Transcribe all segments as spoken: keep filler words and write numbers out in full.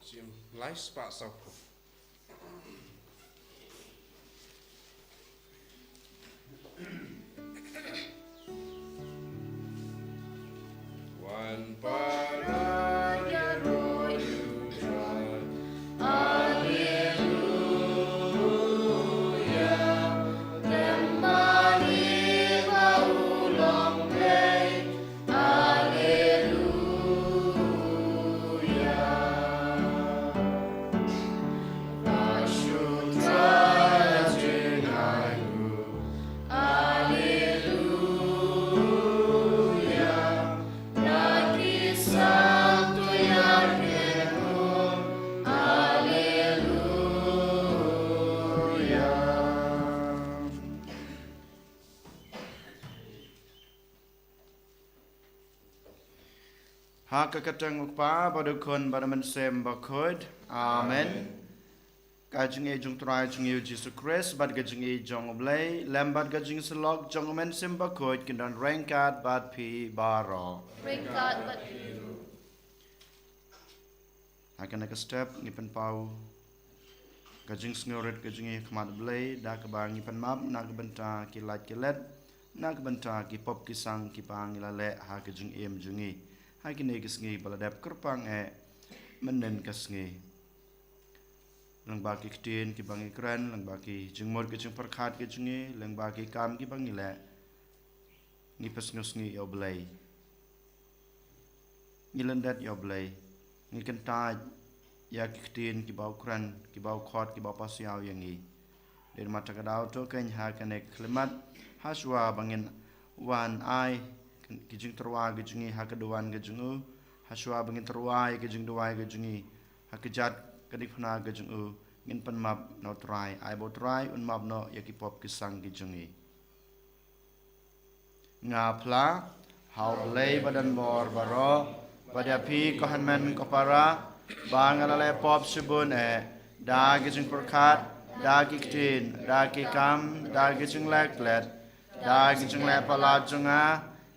Jim, lai spah saw phew. Wan para ïaroh ïa u Trai. Alleluia. Lem mane ba u long Blei. Alleluia. Ba shu Trai jngai u. Alleluia. Na ki sangtu ïa ki num. Alleluia. Ha ka kyrteng u Kpa bad u Khun bad u Mynsiem Bakhuid. Amen. Amen. Ka jingïeit jong u Trai jong ngi u Jisu Khrist bad ka jingïeit jong u Blei, lem bad ka jingïasyllok jong u Mynsiem Bakhuid kin don ryngkat bad phi baroh. Ryngkat bad phi ruh. Ha kane ka step ngi pynpaw ka jingsngewrit ka jong ngi ha khmat u Blei, da kaba ngi pynmap na ka bynta ki lait ki let, na ka bynta ki pop ki sang kiba ngi la leh ha ka jingim jong ngi ha kine ki sngi ba la dep kyrpang eh mynnin ka sngi. Lyngba ki ktien kiba ngi kren, lyngba ki jingmut ki jingpyrkhat ki jong ngi, lyngba ki kam kiba ngi leh, ngi pynsngewsih ïa u Blei. Ngi lyndet ïa u Blei. Ngi kyntait ïa ki ktien kiba u kren, kiba u khot, kiba u pasiaw ïa ngi. Dei namar kata ka daw to keiñ ha kane ka khyllipmat, ha shuwa ba ngin wan ai ki jingtyrwa ki jong ngi ha ka duwan ka jong u, ha shuwa ba ngin tyrwa ïa ki jingduwai ki jong ngi ha ka jaka ka dikphna ka jong u, ngin pynmap na u Trai, ai ba u Trai un map noh ïa ki pop ki sang ki jong ngi. Nga phla ha u Blei ba don bor baroh, bad ïa phi ko hynmen ko para, ba nga la leh pop shibun eh, da ki jingpyrkhat, da ki ktien, da ki kam, da ki jingleh klet, da ki jingleh palat jong nga,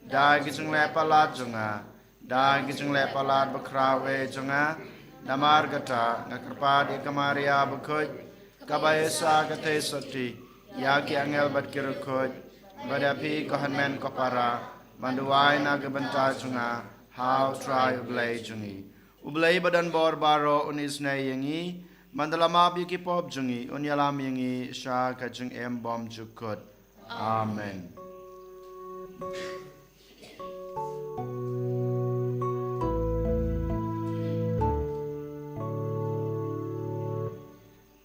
da ki jingleh palat jong nga, da ki jingleh palat bakhraw eh jong nga. Namar kata nga kyrpad ïa ka Maria bakhuid, kaba ïeit sa ka theisotti, ïa ki angel bad ki riewkhuid, bad ïa phi ko hynmen ko para, ban duwai na ka bynta jong nga ha u Trai u Blei jong ngi. U Blei ba don bor baroh un isynei ïa ngi, ban da la map ïa ki pop jong ngi, un ïalam ïa ngi sha ka jingim bymjukut. Amen.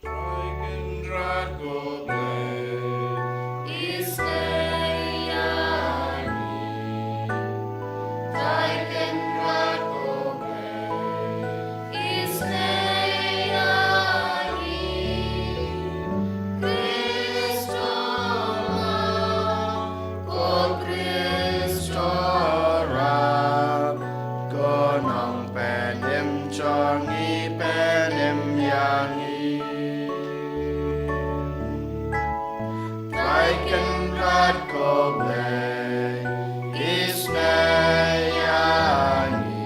Trai Kynrad ko Blei, isynei ïa ngi. Trai Kynrad ko Blei, isynei ïa ngi. Khrist u map, ko Khrist u rap, ko Nongpynim jong ngi, pynim ïa ngi. Trai Kynrad ko Blei, isynei ïa ngi.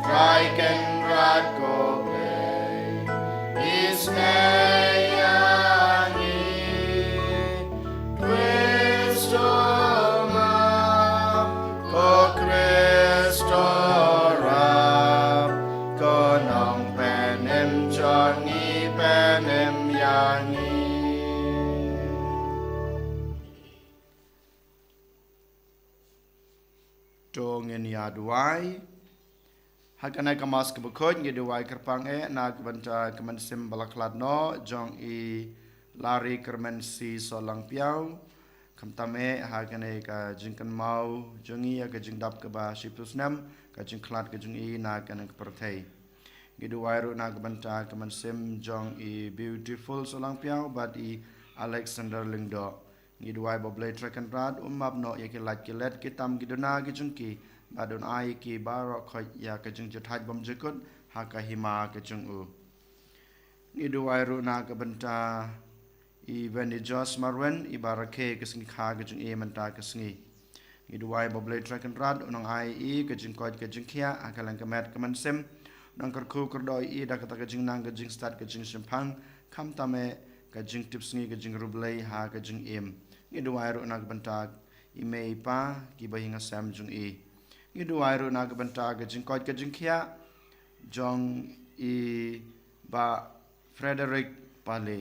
Trai Kynrad ko Blei, isynei ïa ngi. Khrist u map, ko Khrist u rap, ko Nongpynim jong ngi, pynim ïa ngi. To ngin ïa duwai. Ha kane ka Mass kaba khuid ngi duwai kyrpang eh na ka bynta ka mynsiem ba la khlad noh jong i Larry Kyrmensi Sohlangphiaw. Khamtam eh ha kane ka jingkynmaw jong i ïa ka jingdap kaba shiphew snem, ka jingkhlad ka jong i na kane ka pyrthei. Ngi duwai ruh na ka bynta ka mynsiem jong i Beautiful Sohlangphiaw bad i Alexander Lyngdoh. Ngi duwai ba u Blei Trai Kynrad un map noh ïa ki lait ki let, ki tam ki duna ki jong ki, bad un ai ïa ki baroh khoit ïa ka jingjahthait bymjukut ha ka hima ka jong u. Ngi duwai ruh na ka bynta i Wendy Josh Marwin, iba rakhe ka sngi kha ka jong i mynta ka sngi. Ngi duwai ba u Blei Trai Kynrad un nang ai ïa i ka jingkoit ka jingkhiah ha ka lyngkha met ka mynsiem, Nang kyrkhu kyrdoh ïa i da kata ka jingnang, ka jingstad, ka jingshemphang, khamtam eh ka jingtip sngi, ka jingriewblei ha ka jingim. Ngi duwai ruh na ka bynta i mei i pa kiba ïing ha sem jong i. Ngi duwai ruh na ka bynta ka jingkoit ka jingkhiah jong i Bah Frederick Pale.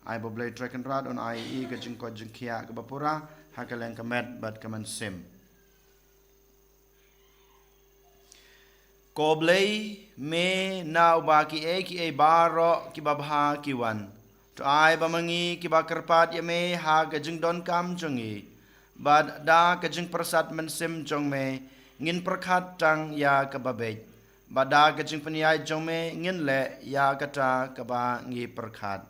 Ai ba U Blei Trai Kynrad un ai ïa i ka jingkoit jingkhiah kaba pura ha ka liang ka met bad ka mynsiem. Ko Blei, me na uba kiei kiei baroh kiba bha ki wan. To ai ba ma ngi kiba kyrpad ïa me ha ka jingdonkam jong ngi, bad da ka jingpyrsad mynsiem jong me, ngin pyrkhat tang ïa kaba beit, bad da ka jingpynïaid jong me, ngin leh ïa kata kaba ngi pyrkhat.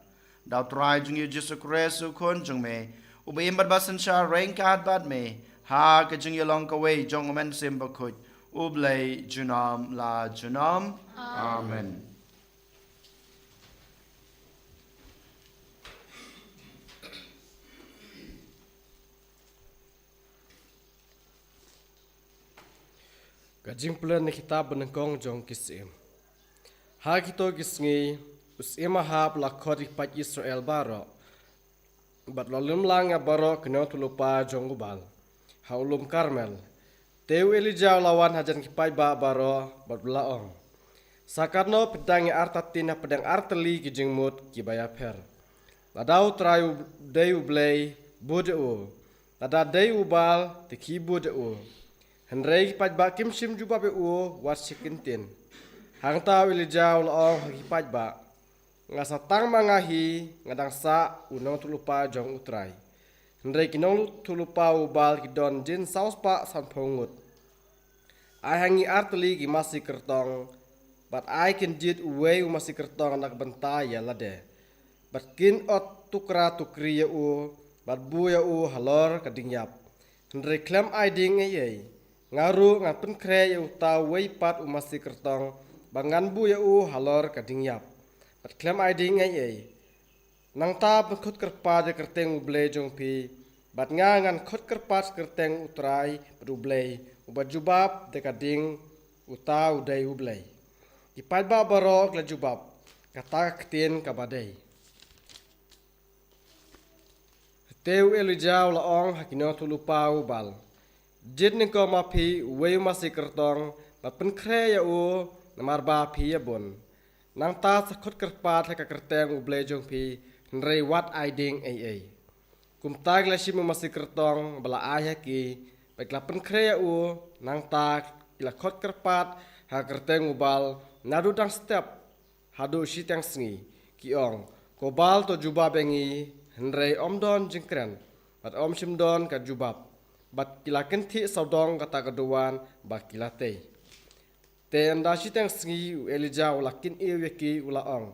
Da U Trai jong ngi U Jisu Khrist U Khun jong me, uba im bad ba synshar ryngkat bad me ha ka jingïalong kawei jong U Mynsiem Bakhuid, U Blei junom la junom. Amen. Ka jingpule na kitab banyngkong jong ki Syiem. Ha kito ki sngi, u Syiem Ahab u la khot ïa ki paid Israel baroh, bad u la lum lang ïa baroh ki nongïathuhlypa jong u Baal ha u lum Karmel. Te u Elijah u la wan hajan ki paidbah baroh bad u la ong: Sa katno phi dang ïa artatien hapdeng artylli ki jingmut kiba ïapher? Lada U Trai u dei U Blei, bud ïa u. Lada dei u Baal, te khie bud ïa u. Hynrei ki paidbah kim shym jubab ïa u wat shi kyntien. Hangta u Elijah u la ong ha ki paidbah: Nga sa tang ma nga hi nga dang sah u nongïathuhlypa jong U Trai. Hynrei ki nongïathuhlypa u Baal ki don jin saw spah sanphew ngut. Ai ha ngi artylli ki masi kyrtong, bad ai kin jied uwei u masi kyrtong na ka bynta ïa lade, bad kin ot tukra tukri ïa u, bad buh ïa u halor ka dingïap. Hynrei khlem ai ding ei ei, nga ruh ngan pynkhreh ïa uta uwei pat u masi kyrtong, ba ngan buh ïa u halor ka dingïap. Bad khlem ai ding ei ei, nangta pynkhot kyrpad ïa ka kyrteng U Blei jong phi, bad nga ngan khot kyrpad ïa ka kyrteng U Trai bad U Blei, uba jubab da ka ding, uta u dei U Blei. Ki paidbah baroh ki la jubab, kata ka ktien kaba dei. Te u Elijah u la ong ha ki nongïathuhlypa u Baal: Jied nyngkong ma phi uwei u masi kyrtong, bad pynkhreh ïa u, namar ba phi ïa bun. Nangta sa khot kyrpad ha ka kyrteng U Blei jong phi, hynrei wat ai ding ei ei. Kumta ki la shim u masi kyrtong ba la ai ha ki, bad ki la pynkhreh ïa u. Nangta ki la khot kyrpad ha ka kyrteng u Baal naduh dang step haduh shiteng sngi, ki ong: Ko Baal, to jubab ïa ngi. Hynrei ym don jingkren, bad ym shym don ka jubab. Bad ki la kynthih sawdong kata ka duwan, bad ki la tei. Te ynda shiteng sngi u Elijah u la kynih ïa ki, u la ong: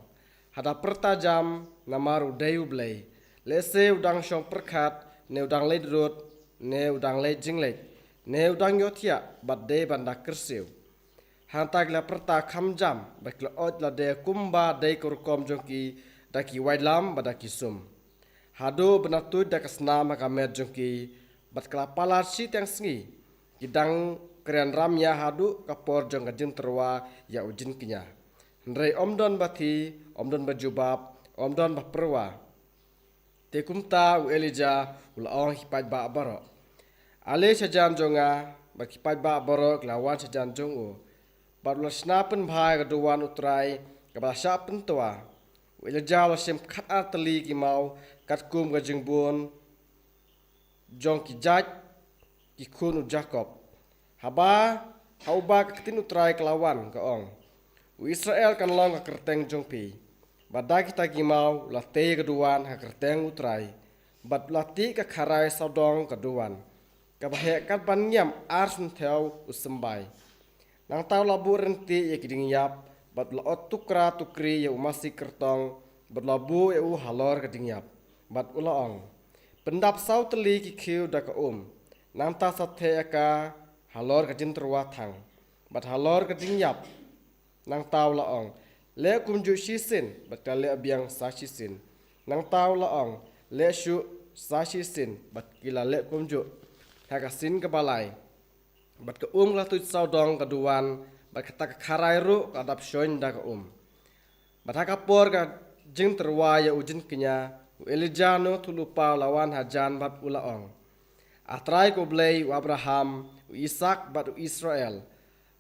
Hada pyrta jam, namar u dei U Blei. Lehse u dang shong pyrkhat, ne u dang leit rud, ne u dang leit jingleit, ne u dang ïohthiah bad dei ban da kyrsiew. Hangta ki la pyrta kham jam, bad ki la oit lade kumba dei ka rukom jong ki, da ki waitlam bad da ki sum, haduh ban da tuid da ka snam ha ka met jong ki. Bad ka la palat shiteng sngi, ki dang kren ramïa haduh ka por jong ka jingtyrwa ïa u jingkñia. Hynrei ym don ba thiah, ym don ba jubab, ym don ba pyrwa. Te kumta u Elijah u la ong ha ki paidbah baroh: Ale shajan jong nga. Bad ki paidbah baroh ki la wan shajan jong u, bad u la shna pynbha ïa ka duwan U Trai kaba la shah pyntwa. U Elijah u la shim khatar tylli ki maw, katkum ka jingbun jong ki jait ki khun u Jakob. Haba, ha uba ka ktien U Trai ka la wan, ka ong: U Israel kan long ka kyrteng jong phi. Bad da kita ki maw u la tei ïa ka duwan ha ka kyrteng U Trai, bad u la tih ka kharai sawdong ka duwan, kaba heh kat ban ngiam ar snem thew u symbai. Nangta u la buh ryntieh ïa ki dingïap, bad u la ot tukra tukri ïa u masi kyrtong, bad u la buh ïa u halor ka dingïap. Bad u la ong: Pyndap saw tylli ki khiew da ka um. Nangta sa theh ïa ka halor ka jingtyrwa thang, bad halor ka dingïap. Nangta u la ong: Leh kumjuh shisien. Bad ki la leh biang sa shisien. Nangta u la ong: Leh shuh sa shisien. Bad ki la leh kumjuh. Ha ka sien kaba lai, bad ka um ka la tuid sawdong ka duwan, bad kata ka kharai ruh ka la dap shoin da ka um. Bad ha ka por ka jingtyrwa ïa u jingkñia, u Elijah u nongïathuhlypa u la wan hajan bad u la ong: A Trai ko Blei u Abraham, u Isaak bad u Israel,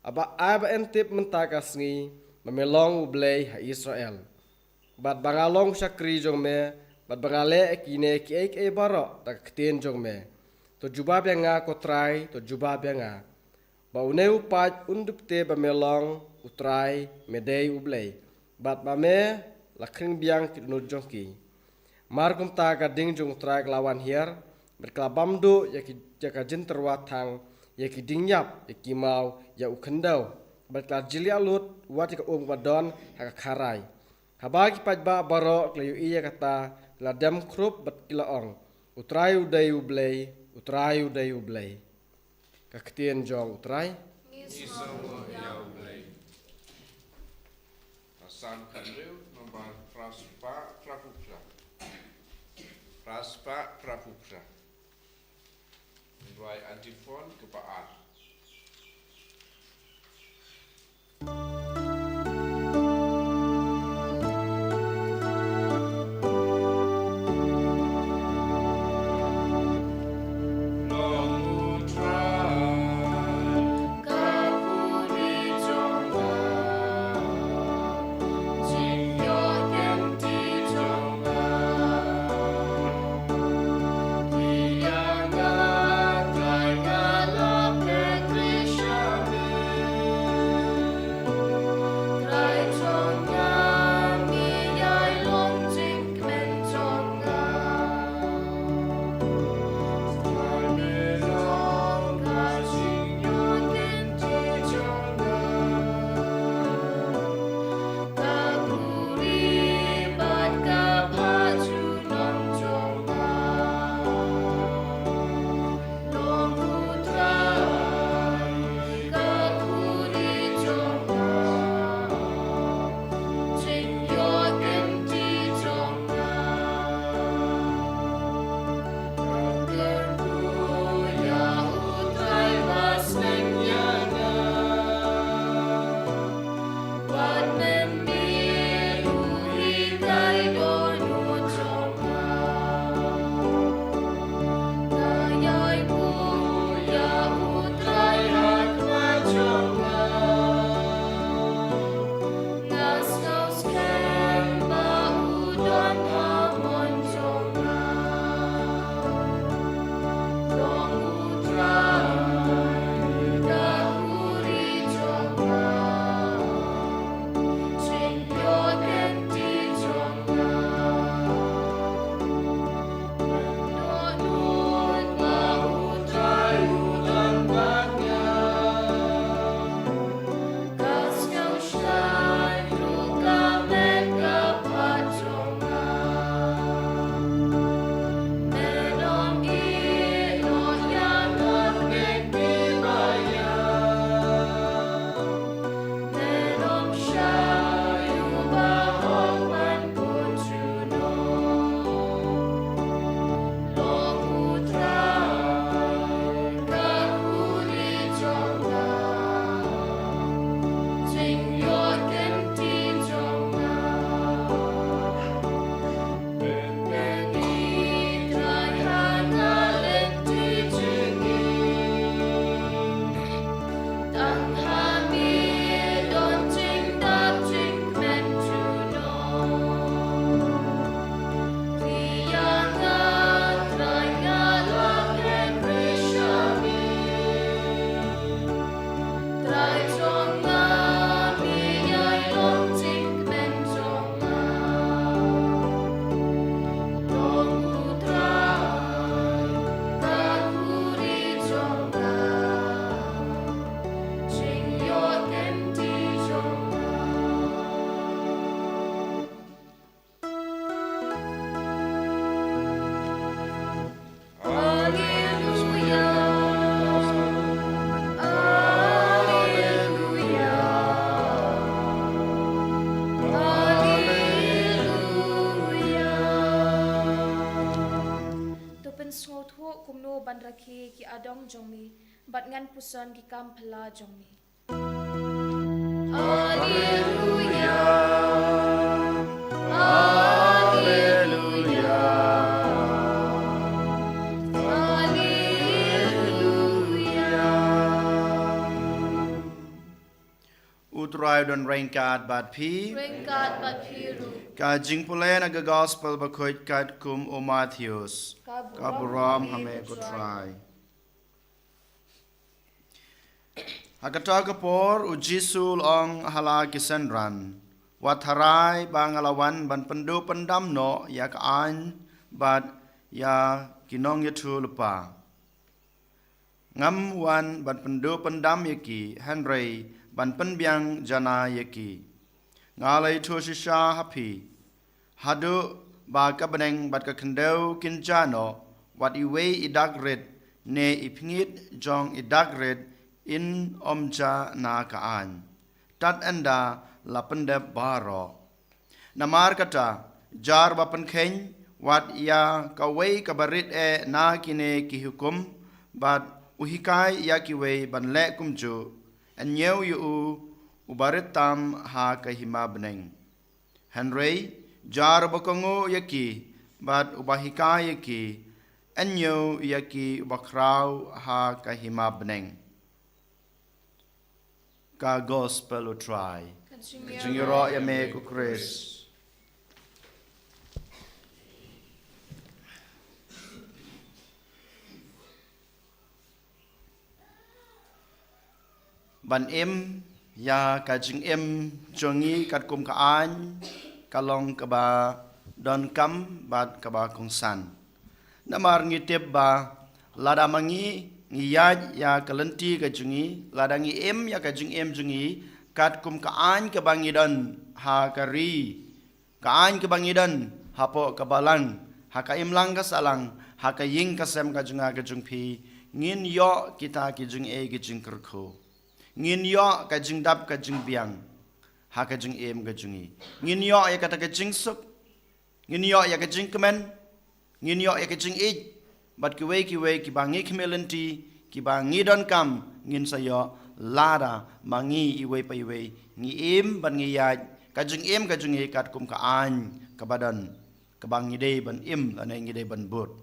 haba ai ba yn tip mynta ka sngi ba me long u Blei ha Israel, bad ba nga long u shakri jong me, bad ba nga leh ïa kine kiei kiei baroh da ka ktien jong me. To jubab ïa nga ko Trai, to jubab ïa nga. Ba une u paid un dup te ba me long u Trai, me dei u Blei, bad ba me la khring biang ki dohnud jong ki. Mar kumta ka ding jong u Trai ka la wan hiar, bad ka la bam duh ïa ki, ïa ka jingtyrwa thang, ïa ki ding ïap, ïa ki maw, ïa u khyndew, bad ka la jylliew lut wat ïa ka um ba don ha ka kharai. Haba ki paidbah baroh ki la ïohi ïa kata, ki la dem khrup bad ki la ong: U Trai u dei u Blei, u Trai u dei u Blei. Ka ktien jong u Trai. Ngi sngewnguh ïa u Blei. Psalm khathynriew, nombar phra spah phra phew phra. Phra spah phra phew phra. Rwai antiphon kaba ar. Alleluia. Alleluia. Alleluia. To pynsngewthuh kumno ban rakhe ki adong jong me, bad ngan puson ki kam phylla jong me. Alleluia. Alleluia. Alleluia. U Trai u don ryngkat bad phi. Ryngkat bad phi ruh. Ka jingpule na ka Gospel bakhuid katkum u Mathaios. Ka burom ha me ko Trai. Ha kata ka por u Jisu u la ong ha la ki synran, wat tharai ba nga la wan ban pynduh pyndam noh ïa ka aiñ bad ïa ki nongïathuhlypa. Ngam wan ban pynduh pyndam ïa ki, hynrei ban pynbiang janai ïa ki. Nga la ïathuh shisha ha phi, haduh ba ka bneng bad ka khyndew kin jah noh, wat iwei i dak rit ne i pyngngit jong i dak rit in ym jah na ka aiñ, tad ynda la pyndep baroh. Namar kata, jar ba pynkheiñ, wat ïa kawei kaba rit eh na kine ki hukum, bad u hikai ïa kiwei ban leh kumjuh, yn ñiew ïa u uba rit tam ha ka hima bneng. Hynrei, jar uba kohnguh ïa ki, bad uba hikai ïa ki, yn ñiew ïa ki uba khraw ha ka hima bneng. Ka Gospel u Trai. Ka jingïaroh ïa me ko Khrist. Ban im ïa ka jingim jong ngi katkum ka aiñ, ka long kaba donkam bad kaba kongsan. Namar ngi tip ba lada ma ngi ngi ïaid ïa ka lynti ka jong ngi, lada ngi im ïa ka jingim jong ngi katkum ka aiñ kaba ngi don ha ka ri, ka aiñ kaba ngi don hapoh ka balang, ha ka imlang ka sahlang, ha ka ïing ka sem ka jong nga ka jong phi, ngin ïoh kita ki jingeh ki jingkyrkhu. Ngin ïoh ka jingdap ka jingbiang ha ka jingim ka jong ngi. Ngin ïoh ïa kata ka jingsuk. Ngin ïoh ïa ka jingkmen. Ngin ïoh ïa ka jingïeit. Bad kiwei kiwei kiba ngi khmih lynti, kiba ngi donkam, ngin sa ïoh lada ma ngi iwei pa iwei ngi im bad ngi ïaid ka jingim ka jong ngi katkum ka aiñ kaba don, kaba ngi dei ban im lane ngi dei ban bud.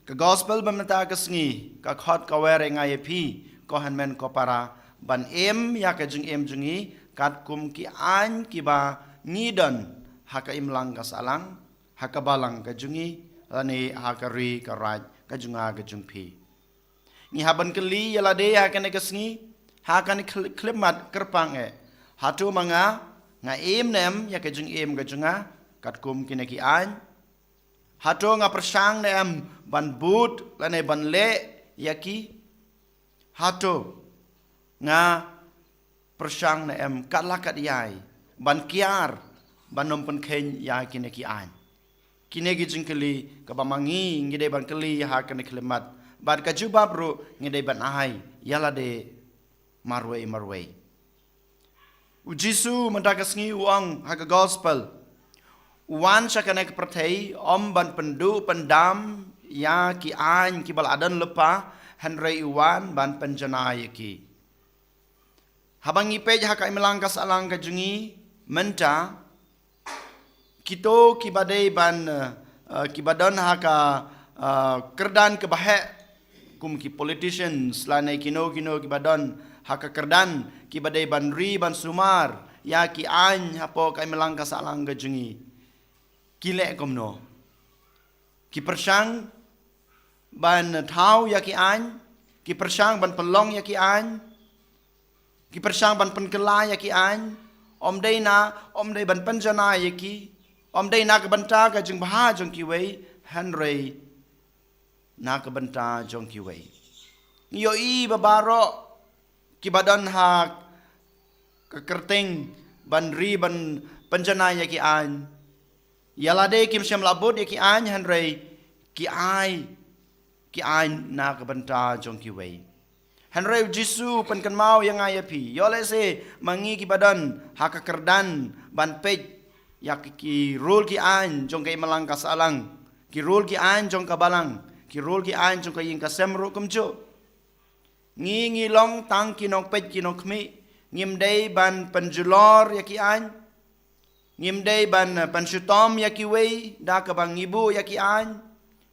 Ka Gospel ba mynta ka sngi ka khot ka wer ïa nga ïa phi, ko hynmen ko para, ban im ïa ka jingim jong ngi katkum ki aiñ kiba ngi don ha ka imlang ka sahlang, ha ka balang ka jong ngi, lane ha ka ri ka raid ka jong nga ka jong phi. Ngi hap ban kylli ïa lade ha kane ka sngi, ha kane ka khyllipmat kyrpang eh, hato ma nga nga im ne em ïa ka jingim ka jong nga katkum kine ki aiñ? Hato nga pyrshang ne em ban bud lane ban leh ïa ki? Hato nga pyrshang ne em kat la kat ïai ban kiar ban ym pynkheiñ ïa kine ki aiñ? Kine ki jingkylli kaba ma ngi ngi dei ban kylli ha kane ka khyllipmat, bad ka jubab ruh ngi dei ban ai ïa lade marwei marwei. U Jisu mynta ka sngi u ong ha ka Gospel, u wan sha kane ka pyrthei ym ban pynduh pyndam ïa ki aiñ kiba la don lypa, hynrei u wan ban pynjanai ïa ki. Haba ngi peit ha ka imlang ka sahlang ka jong ngi mynta, kito kiba dei ban, eh, eh, kiba don ha ka, eh, kyrdan kaba heh, kum ki politicians lane kino kino kiba don ha ka kyrdan, kiba dei ban ri ban sumar ïa ki aiñ hapoh ka imlang ka sahlang ka jong ngi, ki leh kumno? Ki pyrshang ban thaw ïa ki aiñ, ki pyrshang ban pynlong ïa ki aiñ, ki pyrshang ban pynkylla ïa ki aiñ. Ym dei na, ym dei ban pynjanai ïa ki, ym dei na ka bynta ka jingbha jong kiwei, hynrei na ka bynta jong kiwei. Ngi ïohi ba baroh kiba don ha ka kyrteng ban ri ban pynjanai ïa ki aiñ, ïa lade kim shym la bud ïa ki aiñ, hynrei ki ai, ki ai na ka bynta jong kiwei. Hynrei u Jisu u pynkynmaw ïa nga ïa phi, ïoh lehse ma ngi kiba don ha ka kyrdan ban peit ïa ki, ki rul ki aiñ jong ka imlang ka sahlang, ki rul ki aiñ jong ka balang, ki rul ki aiñ jong ka ïing ka sem ruh kumjuh. Ngi ngi long tang ki nongpeit ki nongkhmih, Ngim dei ban pynjulor ïa ki aiñ. Ngim dei ban, eh, pynshitom ïa kiwei da kaba ngi buh ïa ki aiñ.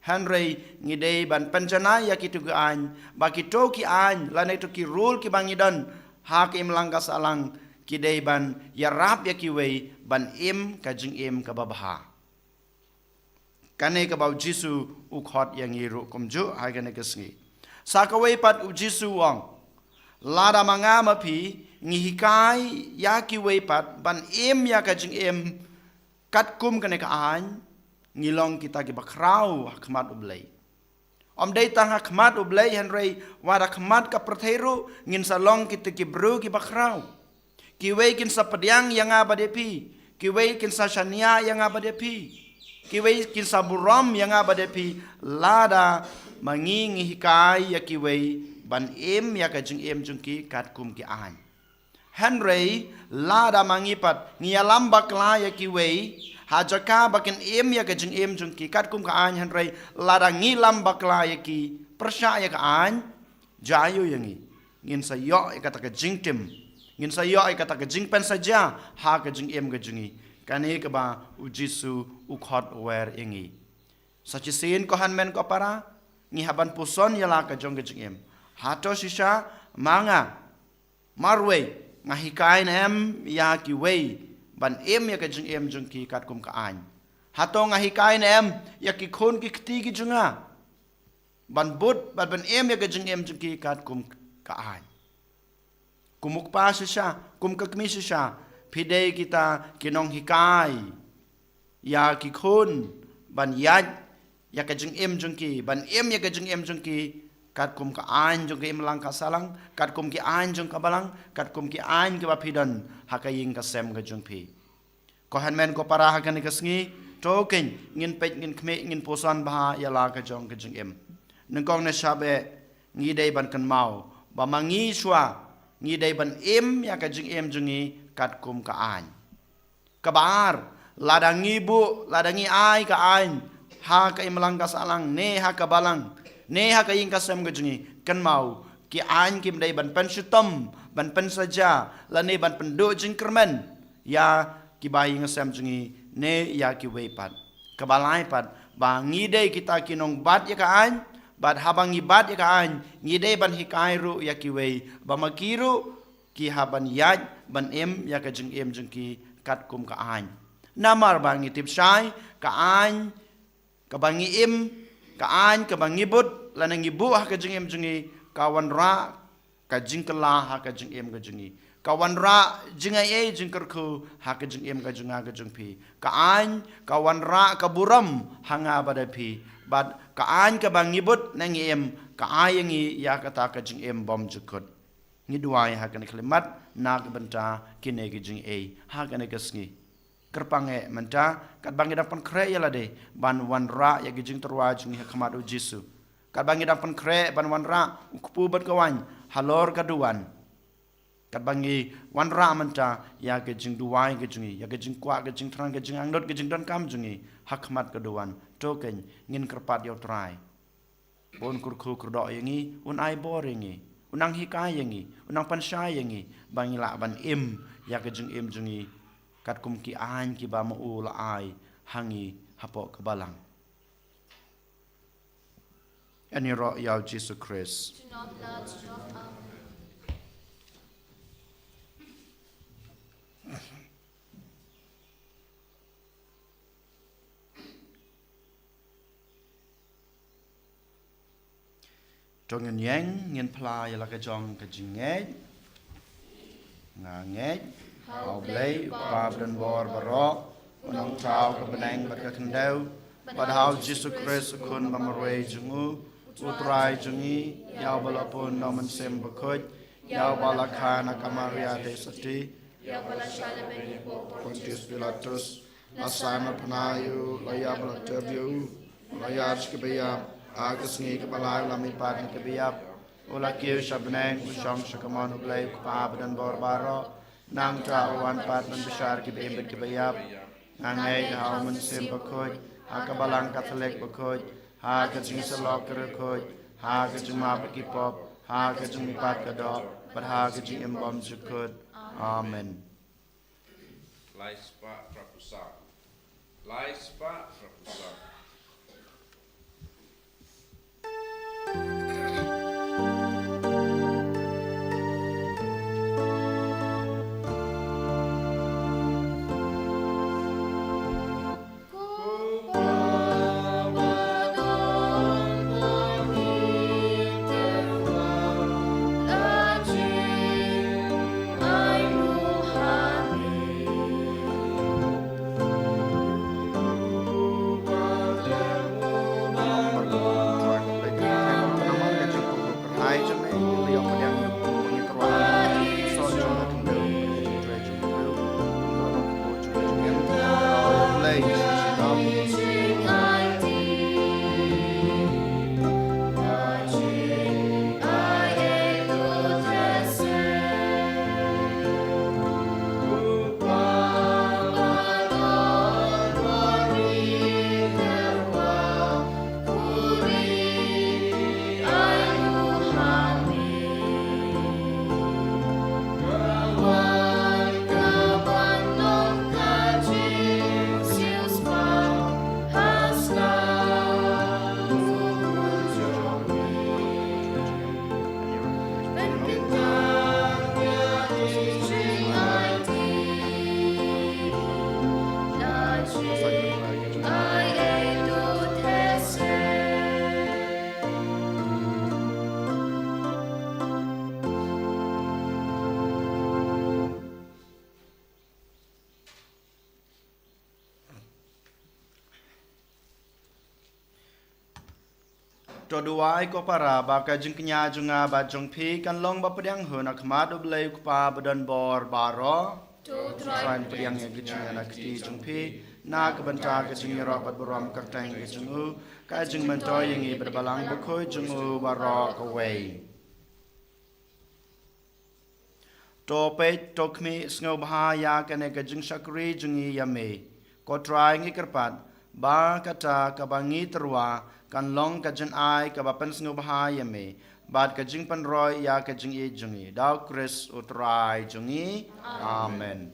Hynrei ngi dei ban pynjanai ïa kito ki aiñ, ba kito ki aiñ lane kito ki rule kiba ngi don ha ka imlang ka sahlang, ki dei ban ïarap ïa kiwei ban im ka jingim kaba bha. Kane kaba u Jisu u khot ïa ngi ruh kumjuh ha kane ka sngi. Sa kawei pat u Jisu u ong, lada ma nga ma phi ngi hikai ïa kiwei pat ban im ïa ka jingim katkum kane ka aiñ, ngi long kita kiba khraw ha khmat U Blei. Ym dei tang ha khmat U Blei, hynrei wat ha khmat ka pyrthei ruh ngin sa long kita ki briew kiba khraw. Kiwei kin sa pdiang ïa nga bad ïa phi. Kiwei kin sa shaniah ïa nga bad ïa phi. Kiwei kin sa burom ïa nga bad ïa phi. Lada ma ngi ngi hikai ïa kiwei ban im ïa ka jingim jong ki katkum ki aiñ. Hynrei lada ma ngi pat ngi ïalam bakla ïa kiwei ha jaka ba kin im ïa ka jingim jong ki katkum ka aiñ, hynrei lada ngi lam bakla ïa ki pyrshah ïa ka aiñ, jia ïa ngi, ngin sa ïoh ïa kata ka jingtim, ngin sa ïoh ïa kata ka jingpynsaja ha ka jingim ka jong ngi. Kane kaba u Jisu u khot wer ïa ngi. Sa shisien ko hynmen ko para, ngi hap ban puson ïa la ka jong ka jingim. Hato shisha ma nga marwei nga hikai ne em ïa kiwei ban im ïa ka jingim jong ki katkum ka aiñ? Hato nga hikai ne em ïa ki khun ki kti ki jong nga ban bud bad ban im ïa ka jingim jong ki katkum ka aiñ? Kum u kpa shisha, kum ka kmie shisha, phi dei kita ki nonghikai ïa ki khun ban ïaid ïa ka jingim jong ki, ban im ïa ka jingim jong ki katkum ka aiñ jong ka imlang ka sahlang, katkum ki aiñ jong ka balang, katkum ki aiñ kiba phi don ha ka ïing ka sem ka jong phi. Ko hynmen ko para, ha kane ka sngi, to keiñ ngin peit, ngin khmih, ngin puson bha ïa la ka jong ka jingim. Nyngkong ne sha beh, ngi dei ban kynmaw ba ma ngi shuwa ngi dei ban im ïa ka jingim jong ngi katkum ka aiñ. Kaba ar, lada ngi buh, lada ngi ai ka aiñ ha ka imlang ka sahlang ne ha ka balang ne ha ka ïing ka sem ka jong ngi, kynmaw, ki aiñ kim dei ban pynshitom, ban pynsaja lane ban pynduh jingkyrmen ïa kiba ïing sem jong ngi ne ïa kiwei pat. Kaba lai pat, ba ngi dei kita ki nongbat ïa ka aiñ, bad haba ngi bat ïa ka aiñ, ngi dei ban hikai ruh ïa kiwei ba ma ki ruh ki hap ban ïaid ban im ïa ka jingim jong ki katkum ka aiñ. Namar ba ngi tip shai, ka aiñ kaba ngi im, ka aiñ kaba ngi bud lane ngi buh ha ka jingim jong ngi, ka wanrah ka jingkylla ha ka jingim ka jong ngi, ka wanrah jingaiei jingkyrkhu ha ka jingim ka jong nga ka jong phi. Ka aiñ ka wanrah ka burom ha nga bad ha phi, bad ka aiñ kaba ngi bud ne ngi im, ka ai ïa ngi ïa kata ka jingim bymjukut. Ngi duwai ha kane ka khyllipmat na ka bynta kine ki jingaiei ha kane ka sngi. Kyrpang eh mynta, katba ngi dang pynkhreh ïa lade ban wanrah ïa ki jingtyrwa jong ngi ha khmat u Jisu, katba ngi dang pynkhreh ban wanrah u kpu bad ka waiñ halor ka duwan, katba ngi wanrah mynta ïa ki jingduwai ki jong ngi, ïa ki jingkwah, ki jingthrang, ki jingangnud, ki jingdonkam jong ngi ha khmat ka duwan, to keiñ ngin kyrpad ïa u Trai ba un kyrkhu kyrdoh ïa ngi, un ai bor ïa ngi, un nang hikai ïa ngi, un nang pynshai ïa ngi ba ngi lah ban im ïa ka jingim jong ngi katkum ki aiñ kiba ma u la ai ha ngi hapoh ka balang. Ïaroh ïa u Jisu Khrist. To ngin ïeng, ngin phla ïa la ka jong ka jingngeit. Nga ngeit ha u Blei, u Kpa badonbor baroh, u Nongthaw ka bneng bad ka khyndew, bad ha u Jisu Khrist, u Khun ba marwei jong u, u Trai jong ngi, ïa uba la pun na u Mynsiem Bakhuid, ïa uba la kha na ka Maria Theisotti, ïa uba la shah lehbeiñ hapoh Pontius Pilatus, la saiñ la pynïap ïa u, la ïap bad la tep ïa u, u la ïaid sha kiba ïap, ha ka sngi kaba lai u la mihpat na kiba ïap, u la kiew sha bneng, u shong sha kamon u Blei u Kpa badonbor baroh. Nangta u wan pat ban bishar kiba im bad kiba ïap. Nga ngeit ha u Mynsiem Bakhuid, ha ka Balang Katholik bakhuid, ha ka jingïasyllok ki riewkhuid, ha ka jingmap ki pop, ha ka jingmihpat ka doh, bad ha ka jingim bymjukut. Amen. Lai spah phra phew saw. Lai spah phra phew saw. To duwai ko para ba ka jingkñia jong nga bad jong phi kan long ba pdiang hun ha khmat U Blei U Kpa ba don bor baroh. To Trai pdiang ïa ka jingïaid na ka kti jong phi na ka bynta ka jingïaroh bad burom kyrteng ka jong u, ka jingmyntoi ïa ngi bad Balang Bakhuid jong u baroh kawei. To peit, to khmih, sngewbha ïa kane ka jingshakri jong ngi ïa me. Ko Trai ngi kyrpad ba kata kaba ngi tyrwa kan long ka jingai kaba pynsngewbha ïa me bad ka jingpynroi ïa ka jingïeit jong ngi. Da U Khrist U Trai jong ngi. Amen.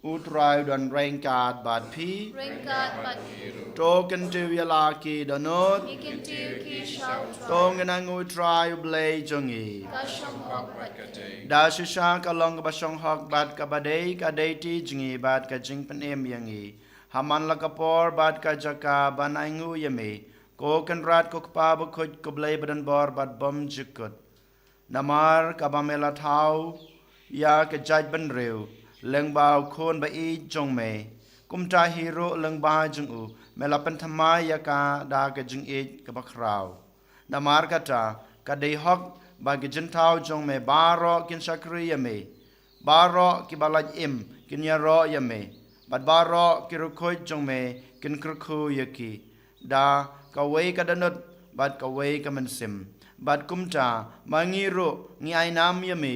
U Trai u don ryngkat bad phi. Ryngkat bad phi ruh. To kyntiew ïa la ki dohnud. Ngi kyntiew ki sha U Trai. To ngin angnud U Trai U Blei jong ngi. Ka shong hok bad ka dei. Da shisha ka long kaba shong hok bad kaba dei, ka dei ti jong ngi bad ka jingpynim ïa ngi. Ha man la ka por bad ka jaka ban angnud ïa me, ko Kynrad ko Kpa Bakhuid ko Blei ba don bor bad bymjukut. Namar kaba me la thaw ïa ka jaitbynriew lyngba U Khun ba ïeit jong me, kumta hi ruh lyngba jong u me la pynthymmai ïa ka da ka jingïeit kaba khraw. Namar kata, ka dei hok ba ki jingthaw jong me baroh kin shakri ïa me. Baroh kiba lait im kin ïaroh ïa me, bad baroh ki riewkhuid jong me kin kyrkhu ïa ki da kawei ka dohnud bad kawei ka mynsiem. Bad kumta ma ngi ruh ngi ai nam ïa me,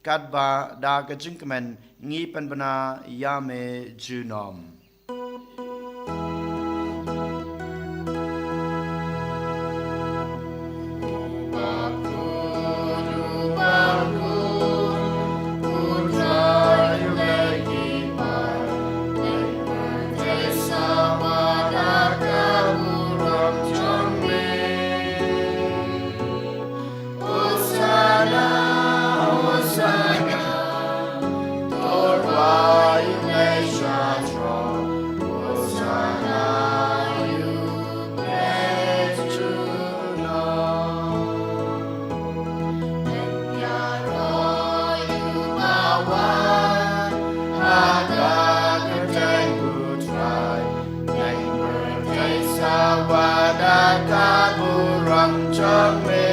katba da ka jingkmen ngi pynbna ïa me junom. Hosanna, Hosanna, to Roi u Mesia jong. Hosanna, ïa u Blei jong ngi. Ïaroh ïa u bawan ha ka kyrteng u Trai. Nang pyrthei sawa da ka burom jong me.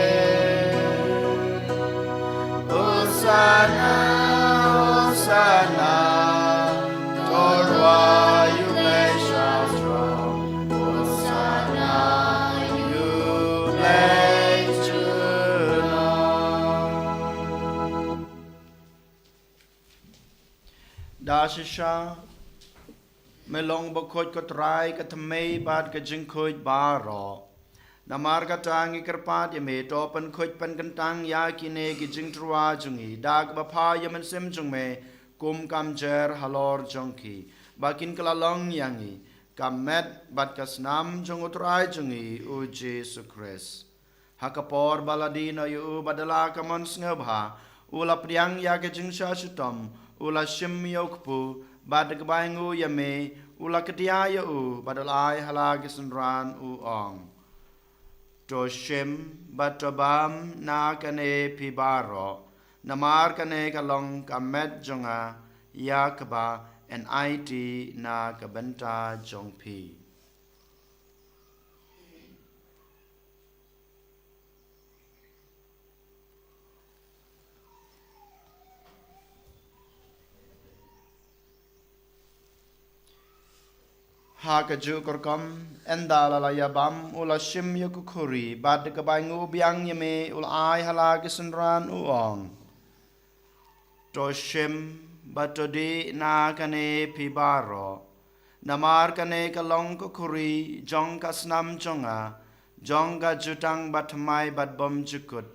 Hosanna, Hosanna, to Roi u Mesia jong. Hosanna, ïa u Blei jong ngi. Da shisha me long bakhuid ko Trai ka thymmei bad ka jingkhuid baroh. Namar kata ngi kyrpad ïa me, to pynkhuid pynkyntang ïa kine ki jingtyrwa jong ngi da kaba pha ïa u Mynsiem jong me kum ka mjer halor jong ki, ba kin kylla long ïa ngi ka met bad ka snam jong u Trai jong ngi u Jisu Khrist. Ha ka por ba la die noh ïa u bad da la ka mon sngewbha, u la pdiang ïa ka jingshah shitom, u la shim ïa u kpu, bad da kaba ainguh ïa me, u la kdiah ïa u bad u la ai ha la ki synran, u ong: To shim bad to bam na kane phi baroh, namar kane ka long ka met jong nga, ïa kaba yn aiti na ka bynta jong phi. Ha kajuh ka rukom, ynda la la ïa bam, u la shim ïa ka khuri, bad da kaba ainguh biang ïa me, u la ai ha la ki synran, u ong: To shim bad to dih na kane phi baroh, namar kane ka long ka khuri jong ka snam jong nga, jong ka jutang bathymmai bad bymjukut,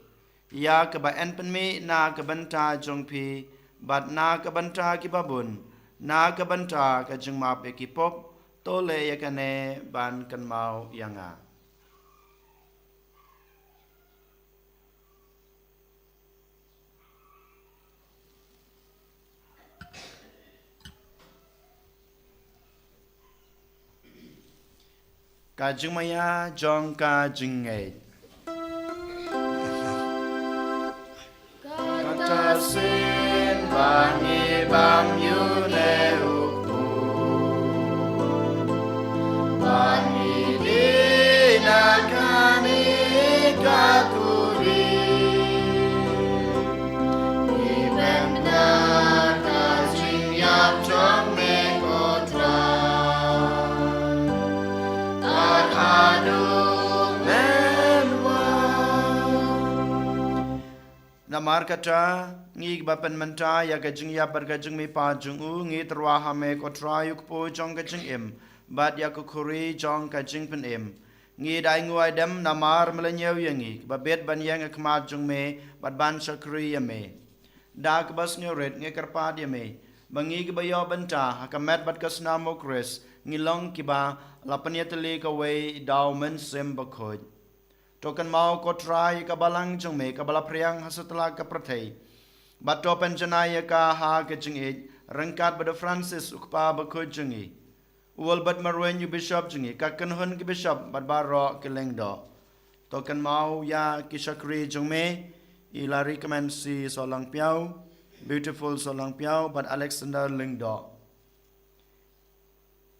ïa kaba yn pynmih na ka bynta jong phi bad na ka bynta kiba bun, na ka bynta ka jingmap ïa ki pop. To leh ïa kane ban kynmaw ïa nga. Ka jingmaïa jong ka jingngeit. Kata sien ba ngi bam ïa une u kpu, ba ngi dih na kane ka khuri, ngi bam da ka jingïap jong me, ko Trai, bad haduh men wan. Namar kata, ngi kiba pynmynta ïa ka jingïap bad ka jingmihpat jong u, ngi tyrwa ha me, ko Trai, u kpu jong ka jingim, bad ïa ka khuri jong ka jingpynim. Ngi da ainguh aidem namar me la ñiew ïa ngi, kiba bit ban ïeng ha khmat jong me bad ban shakri ïa me. Da kaba sngewrit ngi kyrpad ïa me, ba ngi kiba ïoh bynta ha ka met bad ka snam u Khrist, ngi long kiba la pynïatylli kawei da u Mynsiem Bakhuid. To kynmaw, ko Trai, ka balang jong me kaba la phriang ha satlak ka pyrthei, bad to pynjanai ïa ka ha ka jingïeit, ryngkat bad u Francis u kpa bakhuid jong ngi, u Albert Marwein u bishop jong ngi, ka kynhun ki bishop bad baroh ki lyngdoh. To kynmaw ïa ki shakri jong me, i Larry Kmensi Sohlangpïaw, Beautiful Sohlangpïaw, bad Alexander Lyngdoh.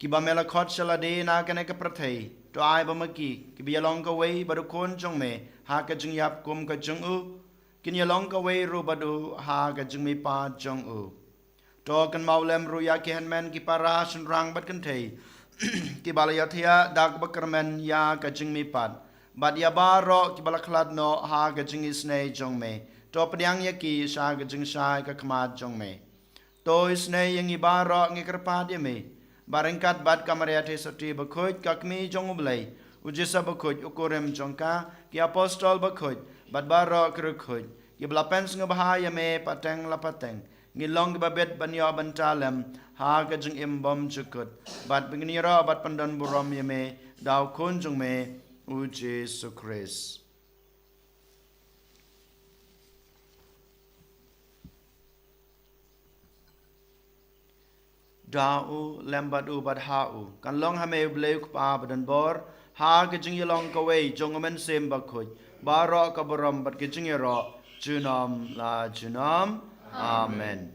Kiba me la khot sha lade na kane ka pyrthei, to ai ba ma ki, kiba ïalong kawei bad u Khun jong me ha ka jingïap kum ka jong u, kin ïalong kawei ruh bad u ha ka jingmihpat jong u. To kynmaw lem ruh ïa ki hynmen ki para shynrang bad kynthei, kiba la ïathiah da kaba kyrmen ïa ka jingmihpat, bad ïa baroh kiba la khlad noh ha ka jingisynei jong me. To pdiang ïa ki sha ka jingshai ka khmat jong me. To isynei ïa ngi baroh, ngi kyrpad ïa me, ba ryngkat bad ka Maria Theisotti bakhuid, ka Kmie jong u Blei, u Joseph bakhuid, u kurim jong ka, ki apostol bakhuid, bad baroh ki riewkhuid, kiba la pynsngewbha ïa me pateng la pateng, ngin long kiba bit ban ïoh bynta lem ha ka jingim bymjukut, bad ba ngin ïaroh bad pyndonburom ïa me da u Khun jong me, u Jisu Khrist. Da u, lem bad u, bad ha u, kan long ha me u Blei u Kpa badonbor, ha ka jingïalong kawei jong u Mynsiem Bakhuid, baroh ka burom bad ka jingïaroh junom la junom. Amen.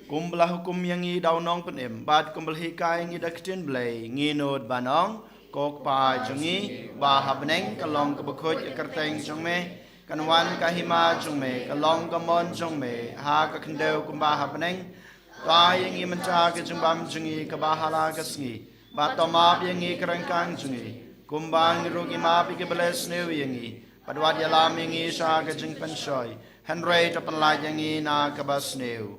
Kumba la hukum ïa ngi da u Nongpynim, bad kumba la hikai ïa ngi da ka ktien Blei, ngi nud ban ong: Ko Kpa jong ngi uba ha bneng, ka long kaba khuid ka kyrteng jong me, kan wan ka hima jong me, ka long ka mon jong me ha ka khyndew kumba ha bneng. To ai ïa ngi mynta ka jingbam jong ngi kaba ha la ka sngi, bad to map ïa ngi ka ryngkang jong ngi, kumba ngi ruh ngi map ïa kiba leh sniew ïa ngi, bad wat ïalam ïa ngi sha ka jingpynshoi, hynrei to pynlait ïa ngi na kaba sniew.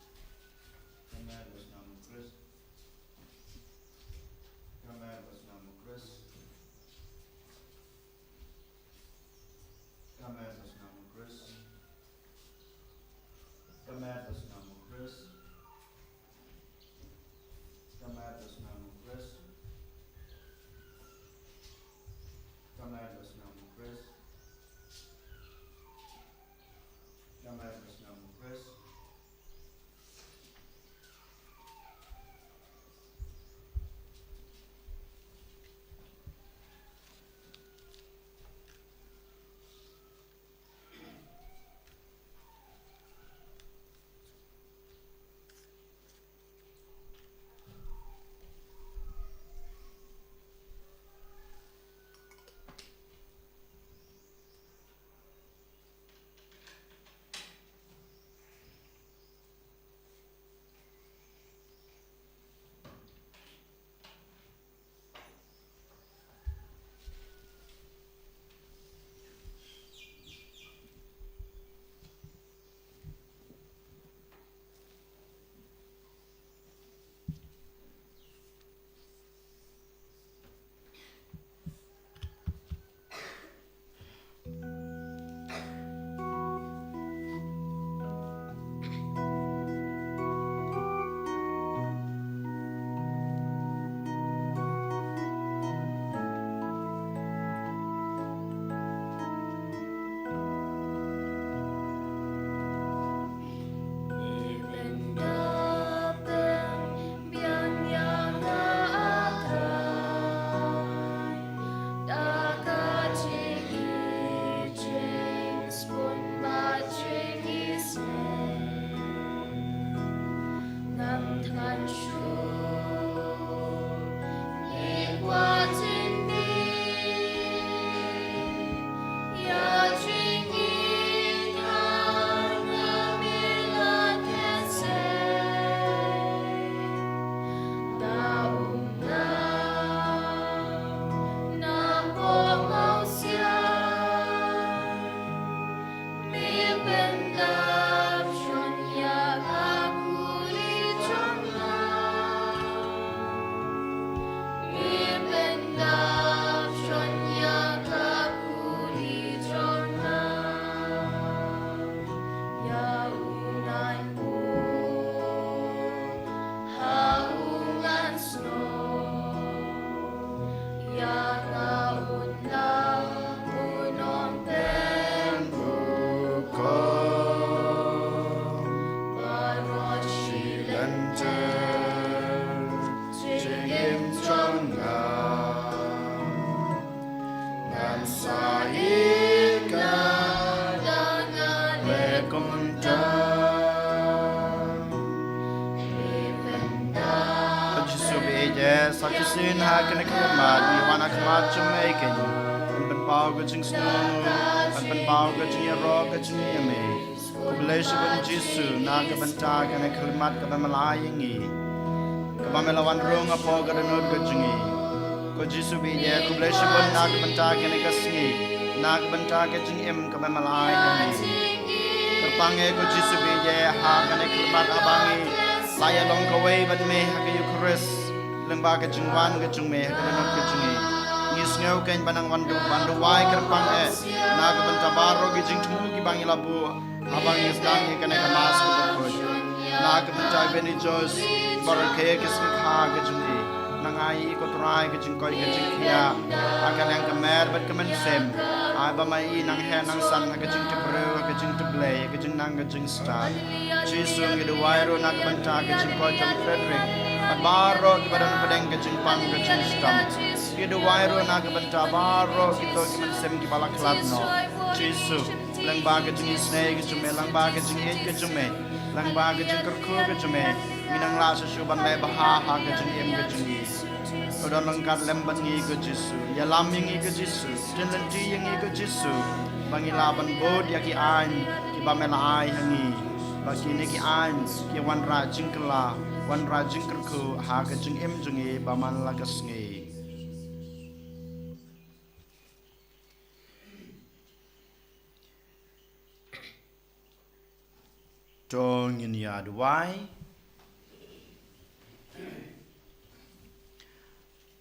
Yes, ha ka sien ha kane ka khmat ngi wan ha khmat jong me keiñ ban pynpaw ka jingsngew, ban pynpaw ka jingïaroh ka jong ngi ïa me. Khublei shibun Jisu na ka bynta kane ka khmat kaba me la ai ïa ngi, kaba me la wan rung hapoh ka dohnud ka jong ngi. Ko Jisu ba ïeit, khublei shibun na ka bynta kane ka sngi, na ka bynta ka jingim kaba me la ai ïa ngi. Kyrpang eh ko Jisu ba ïeit, ha kane ka khmat haba ngi la ïalong kawei bad me ha ka Eukharist lyngba ka jingwan ka jong me ha ka dohnud ka jong ngi, ngi sngew keiñ ba nang wan duh, ban duwai, kyrpang eh na ka bynta baroh ki jingthmu kiba ngi la buh haba ngi sdang ïa kane ka Mass kaba khuid. Na ka bynta i Benny Joyce, baroh ki sngi kha ka jong i, nang ai ïa i ko Trai ka jingkoit ka jingkhiah ha ka liang ka mer bad ka mynsiem. Ai ba ma i nang heh nang san ha ka jingtip briew, ha ka jingtip Blei, ha ka jingnang ka jingstad. Jisu, ngi duwai ruh na ka bynta ka jingkoit jong Frederick bad baroh kiba don hapdeng ka jingpang ka jingshitom. Ngi duwai ruh na ka bynta baroh kito ki mynsiem kiba la khlad noh. Jisu, lyngba ka jingisynei ka jong me, lyngba ka jingïeit ka jong me, lyngba ka jingkyrkhu ka jong me, ngi nang lah shuh shuh ban leh bha ha ka jingim ka jong ngi. To don ryngkat lem bad ngi ko Jisu. Ïalam ïa ngi ko Jisu. Ktien lynti ïa ngi ko Jisu, ba ngi lah ban bud ïa ki aiñ kiba me la ai ha ngi, ba kine ki aiñ ki wanrah jingkylla, wanrah jingkyrkhu ha ka jingim jong ngi ba man la ka sngi. To ngin ïa duwai.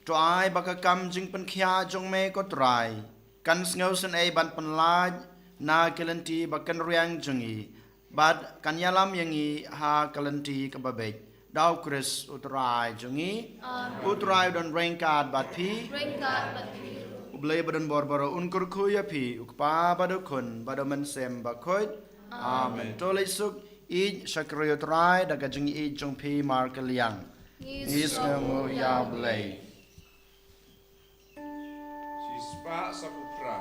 To ai ba ka kam jingpynkhiah jong me ko Trai kan sngewsynei ban pynlait na ki lynti ba kynriang jong ngi, bad kan ïalam ïa ngi ha ka lynti kaba beit. Da u Khrist u Trai jong ngi. Amen. U Trai u don ryngkat bad phi. Ryngkat bad phi. U Blei ba don bor baroh un kyrkhu ïa phi, u Kpa bad u Khun bad u Mynsiem Bakhuid. Amen. To leit suk, ïeit shakri u Trai da ka jingïeit jong phi markylliang. Ngi sngewnguh ïa u Blei. Shispah sa phew phra.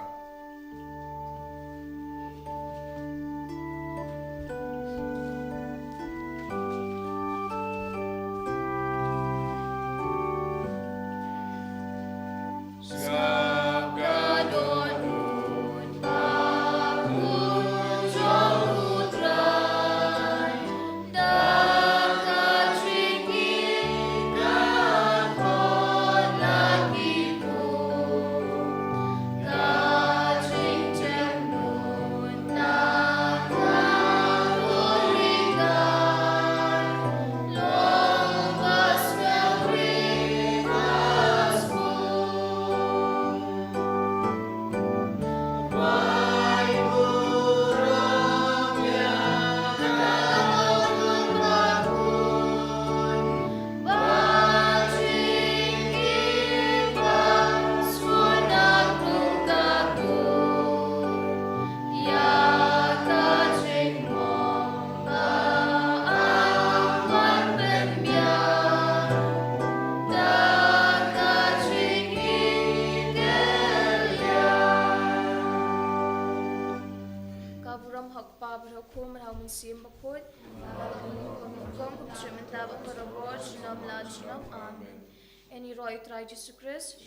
Ka burom ha u Kpa bad ha u Khun bad ha u Mynsiem Bakhuid. Kum ka jingmyntoi bad baroh junom la junom. Amen. Ïaroh ïa u Trai Jisu Khrist.